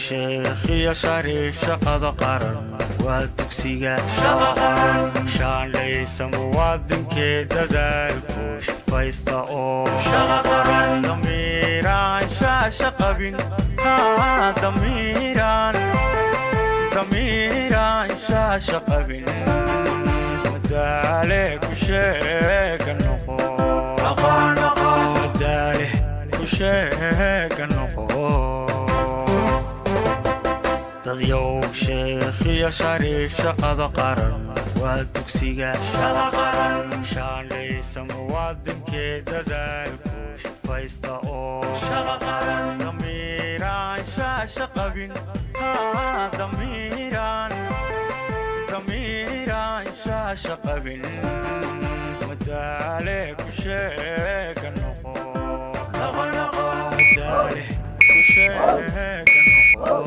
Sheekhiyo shariif, shaqada qaran waa dugsiga shaandhaysa muwaadinkee dadaalku shufaysta oo damiiraan shaasha qabin, damiiraan, damiiraan shaasha qabin. Madaale ku sheega noqo, madaale ku sheega noqo. Dadyow, sheekhiyo shariif, shaqada qaran waa dugsiga shaandhaysa muwaadinkee dadaalku shufaysta oo damiiraan shaasha qabin, damiiraan, damiiraan shaasha qabin. Madaale ku sheega noqo, madaale ku sheega noqo.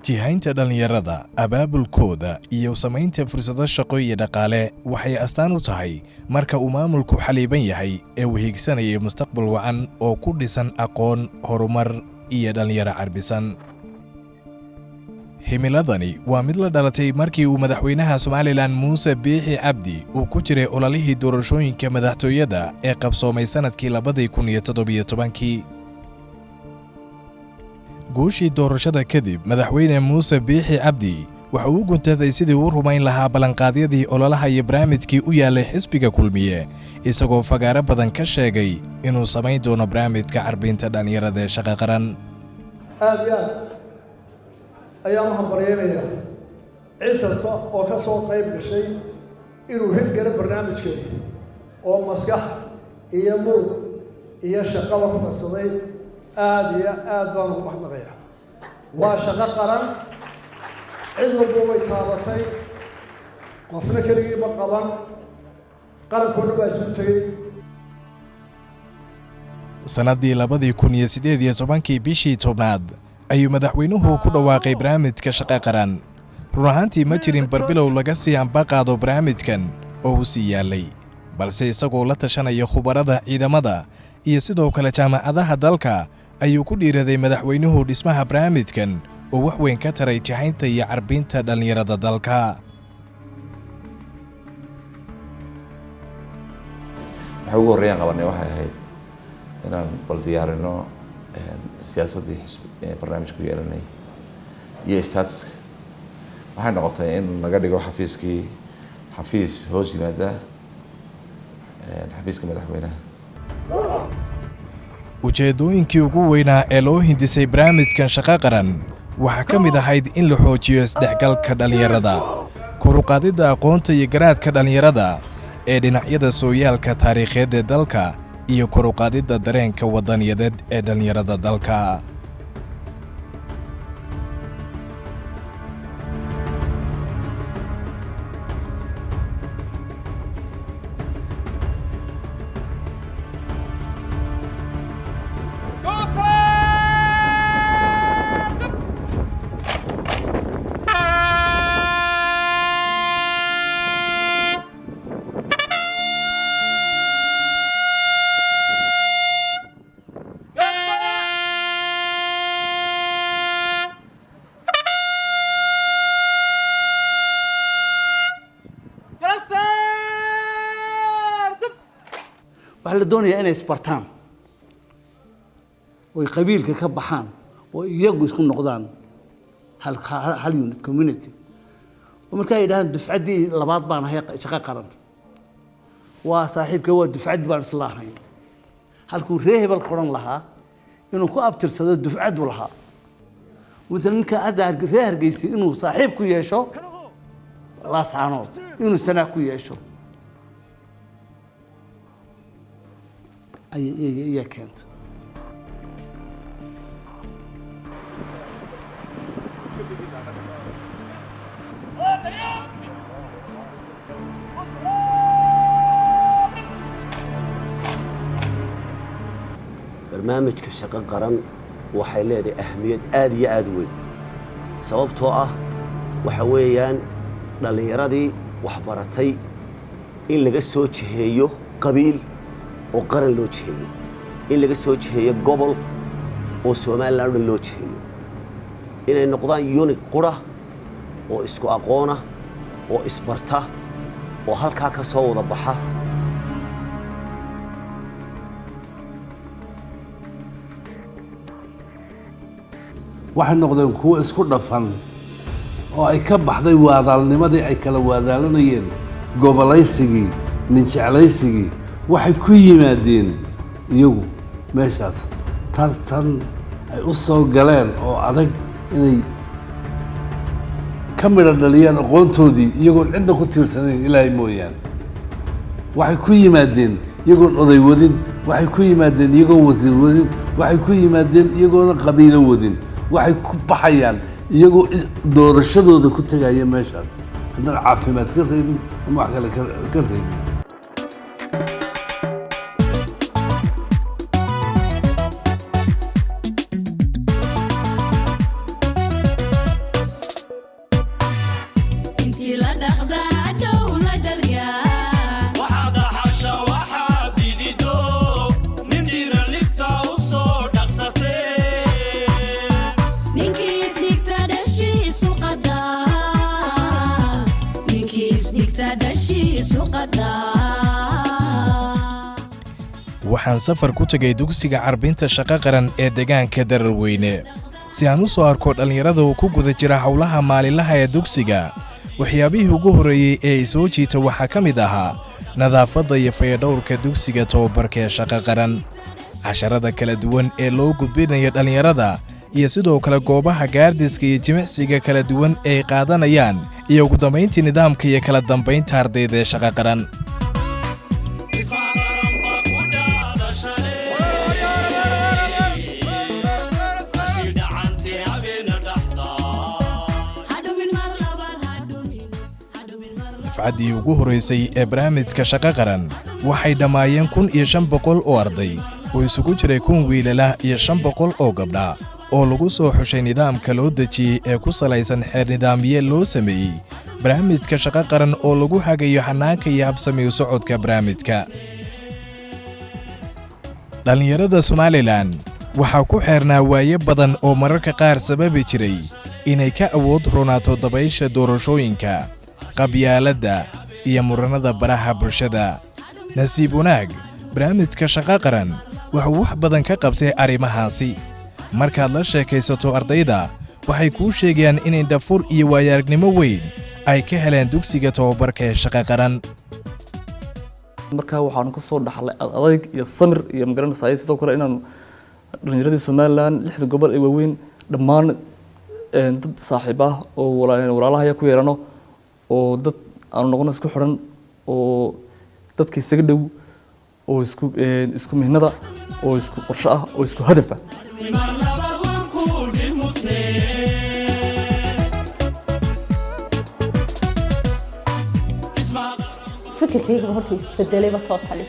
Jihaynta dhallinyarada, abaabulkooda iyo samaynta fursado shaqo iyo dhaqaale waxay astaan u tahay marka uu maamulku xaliiban yahay ee uu hiigsanayay mustaqbal wacan oo ku dhisan aqoon, horumar iyo dhallinyaro carbisan. Himiladani waa mid la dhalatay markii uu madaxweynaha Somaliland Muuse Biixi Cabdi uu ku jiray ololihii doorashooyinka madaxtooyada ee qabsoomay sannadkii 2017-kii. Guushii doorashada kadib, madaxweyne Muuse Biixi Cabdi waxa uu u guntaday sidii uu rumayn lahaa ballanqaadyadii ololaha iyo barnaamijkii u yaallay xisbiga Kulmiye, isagoo fagaaro badan ka sheegay inuu samayn doono barnaamijka carbinta dhallinyarada ee shaqo qaran. Aada iyo aad ayaan u hambaryaynayaa cid kasta oo ka soo qayb gashay inuu hirgalo barnaamijkeeni, oo maskax iyo murug iyo shaqaba ku darsaday. Aada iyo aad baan ugu mahadnaqayaa. Waa shaqo qaran, cid walba way taabatay, qofna keligii ma qaban, qarankoo dhan baa isugu tegey. Sannaddii 2018-kii bishii 10aad ayuu madaxweynuhu ku dhawaaqay barnaamijka shaqo qaran. Run ahaantii, ma jirin barbilow laga sii amba qaado barnaamijkan oo uu sii yaallay, balse isagoo la tashanaya khubarada ciidamada iyo sidoo kale jaamacadaha dalka ayuu ku dhiiraday madaxweynuhu dhismaha barnaamijkan oo wax weyn ka taray jihaynta iyo carbinta dhallinyarada dalka. Waxa ugu horreeyaan qabanay waxay ahayd inaan bal diyaarino siyaasaddii xisbi barnaamijku yeelanay iyo statuska. Waxay noqotay in laga dhigo xafiiskii xafiis hoos yimaada xafiiska madaxweynaha. Ujeeddooyinkii ugu weynaa ee loo hindisay barnaamijkan shaqo qaran waxaa ka mid ahayd in la xoojiyo isdhexgalka dhallinyarada, kor u qaadidda aqoonta iyo garaadka dhallinyarada ee dhinacyada sooyaalka taariikheed ee dalka iyo kor u qaadidda dareenka waddaniyadeed ee dhallinyarada dalka. Waxaa la doonayaa inay isbartaan oy qabiilka ka baxaan oo iyagu isku noqdaan hal unit community, oo markaa ay yidhahdaan, "Dufcaddii labaad baan ahay shaqo qaran, waa saaxiibka, waa dufcaddii baan isla ahayn." Halkuu ree hebel qoran lahaa, inuu ku abtirsado dufcaddu lahaa. Masalan, ninka hadda ree Hargeysa inuu saaxiib ku yeesho Laascaanood, inuu Sanaa ku yeesho ayaa keenta. Barnaamijka Shaqo Qaran waxay leedahay ahmiyad aad iyo aad u weyn, sababtoo ah waxa weeyaan dhallinyaradii waxbaratay in laga soo jiheeyo qabiil oo qaran loo jiheeyo, in laga soo jiheeyo gobol oo Somaliland o dhan loo jiheeyo, inay noqdaan unit qura oo isku aqoona oo isbarta oo halkaa ka soo wada baxa. Waxay noqdeen kuwo isku dhafan oo ay ka baxday waadaalnimadii ay kala waadaalanayeen, gobolaysigii, ninjeclaysigii. Waxay ku yimaadeen iyagu meeshaas tartan ay u soo galeen oo adag inay ka midho dhaliyaan aqoontoodii, iyagoon cidna ku tiirsanayn Ilaahay mooyaane. Waxay ku yimaadeen iyagoon oday wadin, waxay ku yimaadeen iyagoon wasiir wadin, waxay ku yimaadeen iyagoona qabiilo wadin. Waxay ku baxayaan iyagoo doorashadooda ku tegaya meeshaas, haddaan caafimaad ka reebin ama wax kale ka reebin. Intii la dhaqdaa dhow la dhargaa. Waxaad dhaxasha waxaad didido nin dhiira libta u soo dhaqsatee. Ninkii isdhigta dhashiisu qadaa, ninkii isdhigta dhashiisu qadaa. Waxaan safar ku tegay dugsiga carbinta Shaqo Qaran ee deegaanka Dararweyne si aan u soo arko dhallinyarada oo ku guda jira howlaha maalinlaha ee dugsiga. Waxyaabihii ugu horreeyey ee i soo jiita waxaa ka mid ahaa nadaafadda iyo fayadhowrka dugsiga tababarka ee Shaqo Qaran, casharada kala duwan ee loo gudbinayo dhallinyarada, iyo sidoo kale goobaha gaardiska iyo jimicsiga kala duwan ee ay qaadanayaan, iyo ugu dambayntii nidaamka iyo kala dambaynta ardayda ee Shaqo Qaran. Dhismaha qaran baa ku dhaadashale ashii dhacantee habeena dhaxdaa. Hadhumin mar labaad, hadhumin, hadhumin mar. Dufcaddii ugu horraysay ee barnaamijka Shaqo Qaran waxay dhammaayeen 1500 oo arday oo isugu jiray 1000 wiilala iyo 500 oo gabdha oo lagu soo xushay nidaamka loo dejiyey ee ku salaysan xeer nidaamye loo sameeyey barnaamijka Shaqo Qaran oo lagu hagayo xanaanka iyo habsamiyu socodka barnaamijka. Dhallinyarada Somaliland waxaa ku xeernaa waaye badan oo mararka qaar sababi jiray inay ka awood roonaato dabaysha doorashooyinka, qabyaaladda iyo muranada baraha bulshada. Nasiib wanaag, barnaamijka Shaqo Qaran wuxuu wax badan ka qabtay arrimahaasi. Markaad la sheekaysato ardayda, waxay kuu sheegayaan in indhafur iyo waayo-aragnimo weyn ay ka heleen dugsiga tababarka ee Shaqo Qaran. Markaa waxaanu kasoo dhaxlay adayg iyo samir iyo magaranaysaa, sidoo kale inaanu dhalinyaradii Somaliland lixda gobol ee waaweyn dhammaan dad saaxiib ah oo walaalahaya ku yeerano oo dad aanu noqono isku xidhan oo dadka isaga dhow oo isku mihnada oo isku qorshe ah oo isku hadaf ah. Mar labaad waan ku dhimutee. Dhismaha Fikirkaygaba horta isbedelayba totally.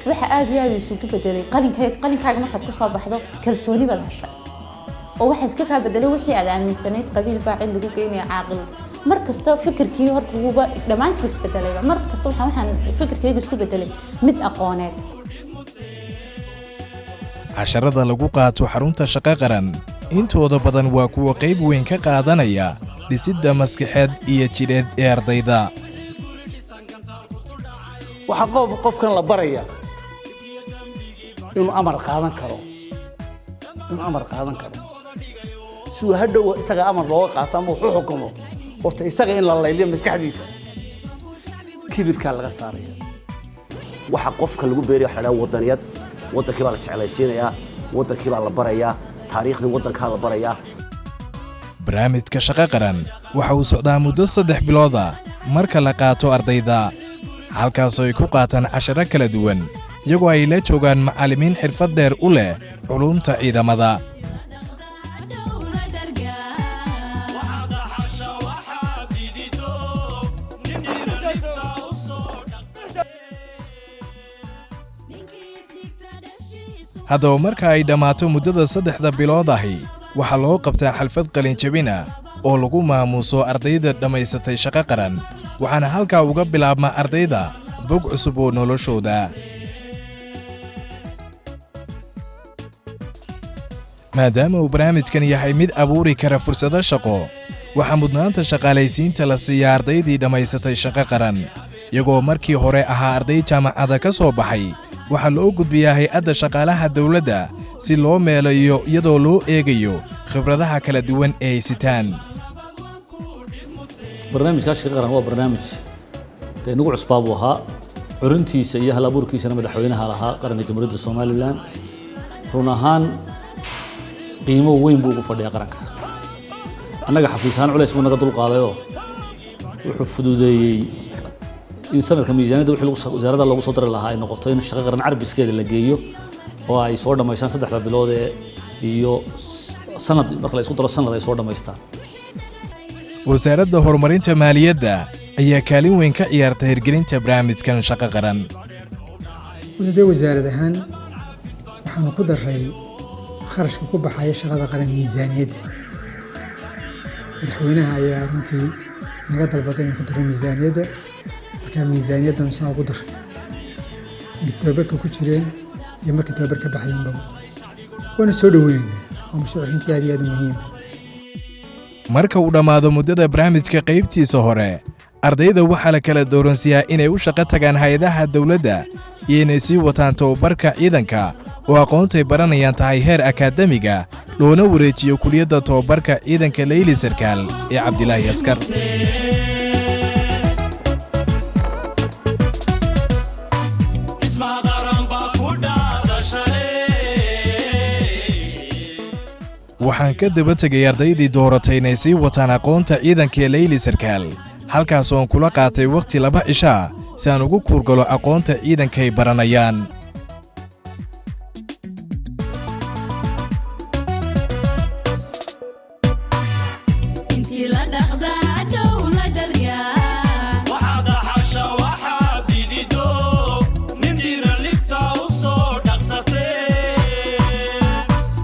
Waxa aad iyo aad isugu bedelay qalinkaaga markaad kusoo baxdo, kalsooni baad heshay oo waxa iska kaa bedelay wixii aad aaminsanayd, qabiil baa cid lagu geynaya, caaqil. Mar kasta fikirkii horta wuuba dhammaantii isbedelayba. Mar kasta waxaan fikirkaygu isku bedelay mid aqooneed. Casharada lagu qaato xarunta Shaqo Qaran intooda badan waa kuwa qayb weyn ka qaadanaya dhisidda maskaxeed iyo jidheed ee ardayda. Waxaa qofkan la baraya inuu amar qaadan karo, inuu amar qaadan karo si uu hadhow isaga amar looga qaato ama wuxuu xukumo. Horta isaga in la layliyo maskaxdiisa, kibirkaa laga saaraya. Waxa qofka lagu beeraya waxa la dhaha wadaniyad. Waddankii baa la jeclaysiinayaa, waddankii baa la barayaa, taariikhdii waddankaa la barayaa. Barnaamijka Shaqo Qaran waxa uu socdaa muddo 3 bilooda marka la qaato ardayda, halkaasoo ay ku qaataan casharo kala duwan, iyagoo ay la joogaan macallimiin xirfad dheer u leh culuumta ciidamada. Dhow la dhargaa. Waxaad dhaxasha waxaad didido nin dhiira libta u soo dhaqsatee. Ninkii isdhigta dhashiisu. Haddaba marka ay dhammaato muddada 3da bilood ahi, waxaa loo qabtaa xalfad qalinjabina oo lagu maamuuso ardayda dhammaysatay shaqo qaran, waxaana halkaa uga bilaabma ardayda bog cusub oo noloshooda. Maadaama uu barnaamijkan yahay mid abuuri kara fursado shaqo, waxaa mudnaanta shaqaalaysiinta la siiyaa ardaydii dhammaysatay shaqo qaran. Iyagoo markii hore ahaa arday jaamacada ka soo baxay, waxaa loo gudbiyaa hay-adda shaqaalaha dowladda si loo meelayo, iyadoo loo eegayo khibradaha kala duwan ee ay sitaan. Barnaamijkaa shaqo qaran waa barnaamij dee nagu cusbaa buu ahaa. Curintiisa iyo hal abuurkiisana madaxweynaha lahaa qaranka Jamhuuriyadda Somaliland. Run ahaan qiimo weyn buu ugu fadhiyaa qaranka. Annaga xafiis ahaan culays buu naga dulqaadayoo wuxuu fududeeyey in sanadka miisaaniyadda wixii wasaaradda loogu soo dari lahaa ay noqoto in shaqo qaran carbiskeeda la geeyo oo ay soo dhammaystaan 3da bilood ee iyo sanad marka la isku daro sanad ay soo dhammaystaan. Wasaaradda Horumarinta Maaliyadda ayaa kaalin weyn ka ciyaarta hirgelinta barnaamijkan shaqo qaran. Dee wasaarad ahaan waxaanu ku daray kharashka ku baxaya shaqada qaran miisaaniyadda. Madaxweynaha ayaa runtii naga dalbaday inaan ku darro miisaaniyadda. Markaa miisaaniyaddanu saa ugu daray, markii tababarka ku jireen iyo markii tababar ka baxayeenba waana soo dhoweynaynaa. Waa mashruuc runtii aad iyo aad u muhiim. Marka uu dhammaado muddada barnaamijka qaybtiisa hore, ardayda waxaa la kala dooransiiyaa inay u shaqo tagaan hay-adaha dowladda iyo inay sii wataan tababarka ciidanka oo aqoontay baranayaan tahay heer akaademiga, loona wareejiyo kuliyadda tababarka ciidanka leyli sarkaal ee Cabdilaahi Askar. Dhismaha qaran baa ku dhaadashalay. Waxaan ka daba tegay ardaydii dooratay inay sii wataan aqoonta ciidanka ee leyli sarkaal, halkaas oon kula qaatay wakhti 2 cishaa si aan ugu kuurgalo aqoonta ciidankay baranayaan. Intii la dhaqda hadhow la dhargaa. Waxaad dhaxasha waxaad didido nin dhiira libta u soo dhaqsatee.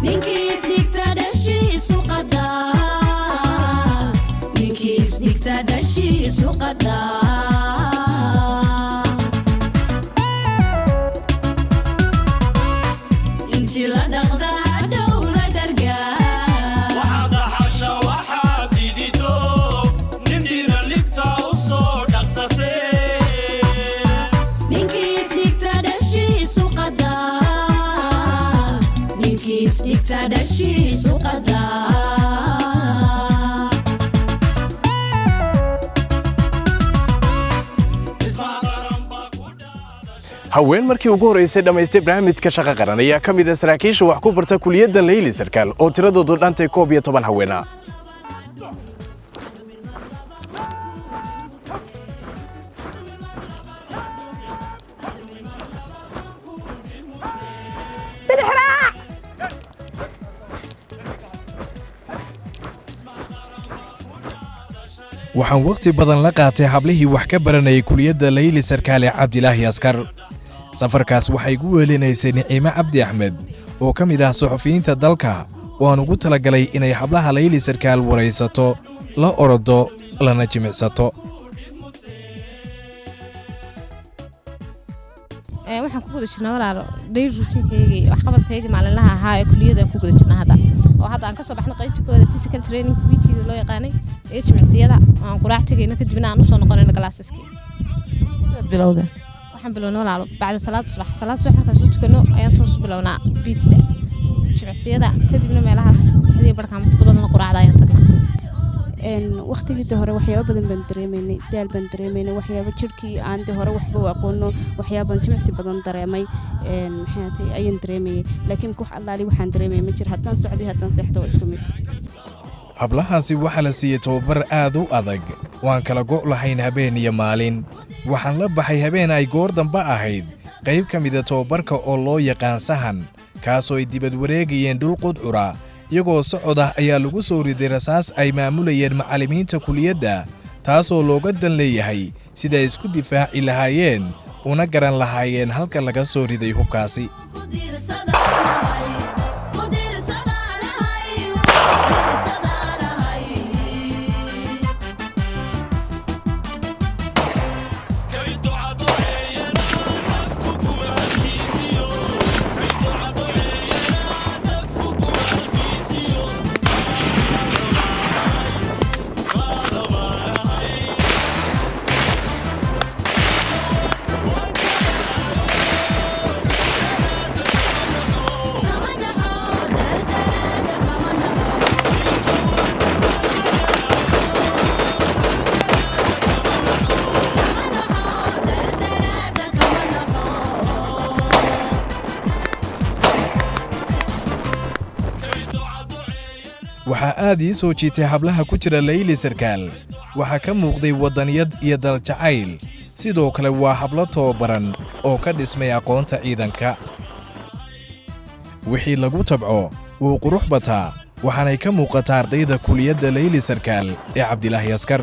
Ninkii isdhigta dhashiisu qadaa, ninkii isdhigta dhashiisu qadaa. Intii la dhaqda hadhow la dhargaa. Waxaad dhaxasha waxaad didido nin dhiira libta u soo dhaqsatee. Ninkii isdhigta dhashiisu qadaa, ninkii isdhigta dhashiisu qadaa. Dhismaha qaran baa ku Haween markii ugu horreysay dhammaystay barnaamijka shaqo qaran ayaa ka mid ah saraakiisha wax ku barta kuliyadda leyli sarkaal oo tiradoodu dhantay 11 haweena. Waxaan wakhti badan la qaatay hablihii wax ka baranayay kuliyadda leyli sarkaal ee Cabdilaahi Askar. Safarkaas waxay igu weelinaysay Niciime Cabdi Axmed oo ka mid ah suxufiyiinta dalka, oo aan ugu talagalay inay hablaha leyli sarkaal waraysato, la orodo, lana jimicsato. Waxaan ku guda jirnaa walaalo daily routine-kaygii, waxqabadkaygii maalinlaha ahaa ee kuliyadda aan ku guda jirnaa hadda, oo hadda aan kasoo baxnay qaybta kooda physical training, PT-da loo yaqaanay, ee jimicsiyada, oo aan quraac tegayno, kadibna aan usoo noqonayno classes-kii. Bilowda? Waxaan bilownay walaalo bacda salaada subax. Salaada subax markaan soo tukano ayaan toos u bilownaa PT-da jimicsiyada, kadibna meelahaas 6:30 ama 7-dana quraacda ayaan tagnaa. Waqtigii de hore waxyaabo badan baan dareemaynay, daal baan dareemaynay, waxyaabo jirkii aan de hore waxba u aqoono, waxyaabaan jimicsi badan dareemay maxay ahaatay ayaan dareemayay, laakiin wax allaali waxaan dareemaya ma jiro. Haddaan socday, haddaan seexdo, waa isku mid. Hablahaasi waxaa la siiyey tababar aad u adag oo aan kala go' lahayn habeen iyo maalin. Waxaan la baxay habeen ay goor dambe ahayd qayb ka mida tababarka oo loo yaqaan sahan, kaasoo ay dibad wareegayeen dhul qudcura. Iyagoo socod ah ayaa lagu soo riday rasaas ay maamulayeen macallimiinta kuliyadda, taasoo looga dan leeyahay sida ay isku difaaci lahaayeen una garan lahaayeen halka laga soo riday hubkaasi. Ku diirsada. Waxaa aad ii soo jiitay hablaha ku jira Layli Sarkaal. Waxaa ka muuqday waddaniyad iyo daljacayl. Sidoo kale waa hablo tababaran oo ka dhismay aqoonta ciidanka. Wixii lagu tabco wuu qurux bataa, waxaanay ka muuqataa ardayda kuliyadda Layli Sarkaal ee Cabdilaahi Askar.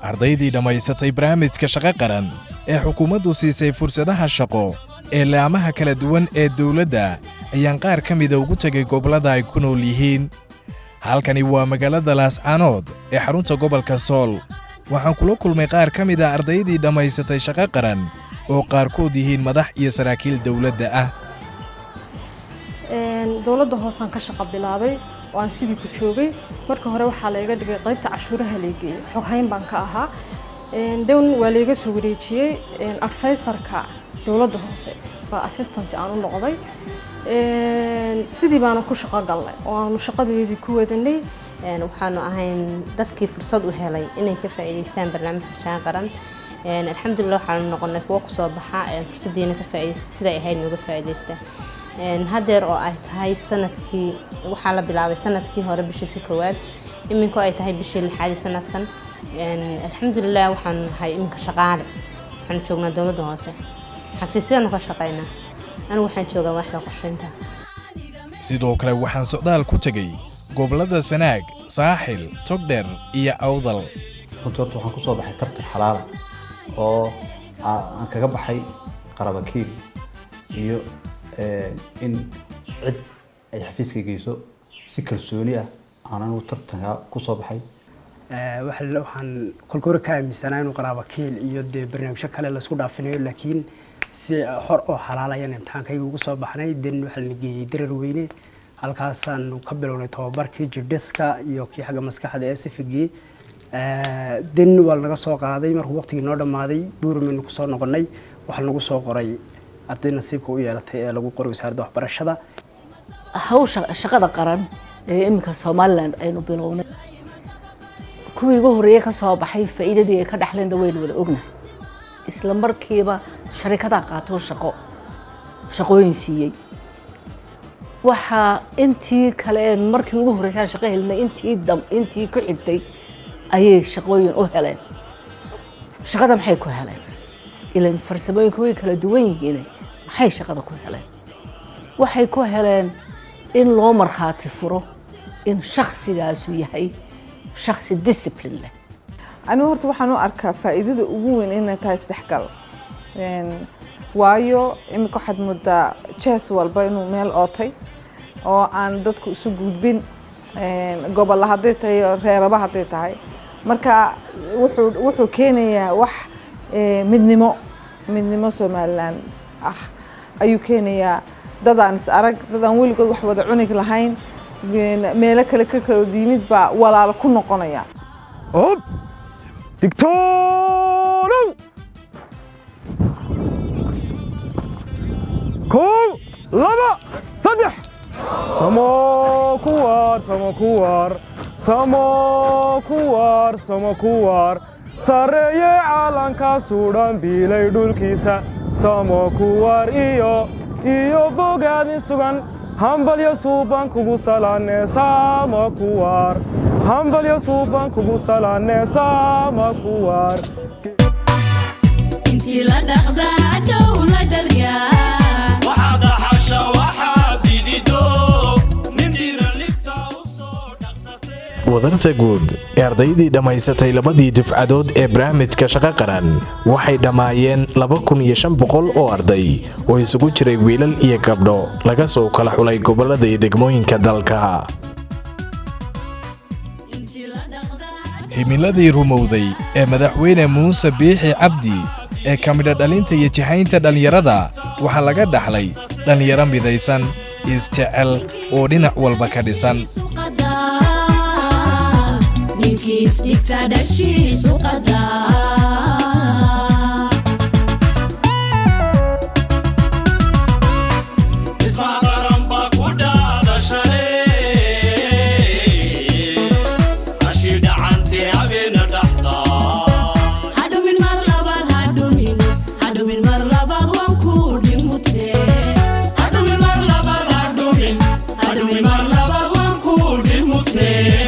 Ardaydii dhammaysatay barnaamijka shaqo qaran ee xukuumaddu siisay fursadaha shaqo ee laamaha kala duwan ee dowladda ayaan qaar ka mida ugu tegay gobollada ay ku nool yihiin. Halkani waa magaalada Laascaanood ee xarunta gobolka Sool. Waxaan kula kulmay qaar ka mida ardaydii dhammaysatay shaqo qaran oo qaarkood yihiin madax iyo saraakiil dowladda ah. Dowladda hoosaan ka shaqo bilaabay oo aan sidii ku joogay. Marka hore waxaa layga dhigay qaybta cashuuraha laygeeyey, xoghayn baan ka ahaa. Down waa layga soo wareejiyey advisorka dowladda hoose baa assistant aan u noqday. Sidii baana ku shaqo galnay oo aanu shaqadeedii ku wadanay. Waxaanu ahayn dadkii fursad u helay inay ka faa'iidaystaan barnaamijka shaqo qaran. Alxamdulilah, waxaanu noqonay kuwo kusoo baxa, fursadiina ka faa'iidaysta, siday ahayd nooga faa'iidaysta. Haddeer oo ay tahay sanadkii, waxaa la bilaabay sanadkii hore bishiisi koowaad, iminka ay tahay bishii lixaad sanadkan. Alxamdulilah, waxaanu nahay iminka shaqaale. Waxaanu joognaa dowladda hoose, xafiisyanu ka shaqaynaa. Anigu waxaan joogaa waaxda qorsheynta. Sidoo kale waxaan socdaal ku tegey gobollada Sanaag, Saaxil, Togdheer iyo Awdal. Runtii horta waxaan kusoo baxay tartan xalaala oo aan kaga baxay qarabakiil iyo in cid ay xafiiska geyso. Si kalsooni ah aan anigu tartanka kusoo baxay. Waxaan kolka hore ka aaminsanaa inuu qaraabakiil iyo dee barnaamijyo kale laisku dhaafinayo, laakiin si xor oo xalaal ayaan imtixaankayga ugu soo baxnay. Den waxaa la geeyey Darar Weyne, halkaasaanu ka bilownay tababarkii jirdhiska iyo kii xagga maskaxda ee sifigii. Den waa lanaga soo qaaday markuu waqtigii noo dhammaaday, Buurmaynu kusoo noqonnay. Waxaa nagu soo qoray arday nasiibka u yeelatay ee lagu qoray wasaaradda waxbarashada. Hawsha shaqada qaran ee iminka Somaliland aynu bilownay, kuwii ugu horreeyey ka soo baxay faa'iidadii ay ka dhexleen waynu wada ognahay. Isla markiiba sharikadaa qaato, shaqooyin siiyey. Waxaa intii kale ee markii ugu horreysaan shaqo helnay, intii dam intii ku xigtay ayay shaqooyin u heleen. Shaqada maxay ku heleen? Ilan farsamooyinku way kala duwan yihiin. Maxay shaqada ku heleen? Waxay ku heleen in loo markhaati furo in shakhsigaasu yahay shakhsi discipline leh. Anigu horta waxaan u arkaa faa'iidada ugu weyn inay tahay isdhexgal, waayo iminka waxaad moodaa jees walba inuu meel ootay oo aan dadku isu gudbin, gobolla hadday tahay, reeraba hadday tahay. Marka wuxuu keenayaa wax midnimo Somaliland ah ayuu keenayaa. Dad aan is arag, dad aan weligood wax wada cunig lahayn, meelo kale ka kala yimid baa walaalo ku noqonaya. Hop! Digtoonow! Kow, laba, saddex! Samo ku waar, samo ku waar, samo ku waar, samo ku waar. Sarreeye caalanka suudhan biilay dhulkiisa. Samo ku waar iyo bogaadin sugan. Hambalyo suuban kugu salaane, samo ku waar. Hambalyo suuban kugu salaane, samo ku waar. Intii la dhaqdaa dhow la dhargaa. Waxaad dhaxasha waxaad didido nin dhiiran libta u soo. Wadarta guud ee ardaydii dhammaysatay labadii dufcadood ee barnaamijka shaqo qaran waxay dhammaayeen 2500 oo arday oo isugu jiray wiilal iyo gabdho laga soo kala xulay gobollada iyo degmooyinka dalka. Himiladii rumowday ee madaxweyne Muuse Biixi Cabdi ee ka midha dhalinta iyo jihaynta dhallinyarada waxaa laga dhaxlay dhallinyaro midaysan, isjecel oo dhinac walba ka dhisan. Ninkiis dhigta dhashiisu qadaa. Dhismaha qaran baa ku dhaadashale ashi dhacante habeena dhaxda. Hadhumin mar labaad, hadhumin, hadhumin mar labaad, waan ku dhimute. Hadhumin mar labaad, hadhumin, Hadhumin mar labaad waan ku dhimutee.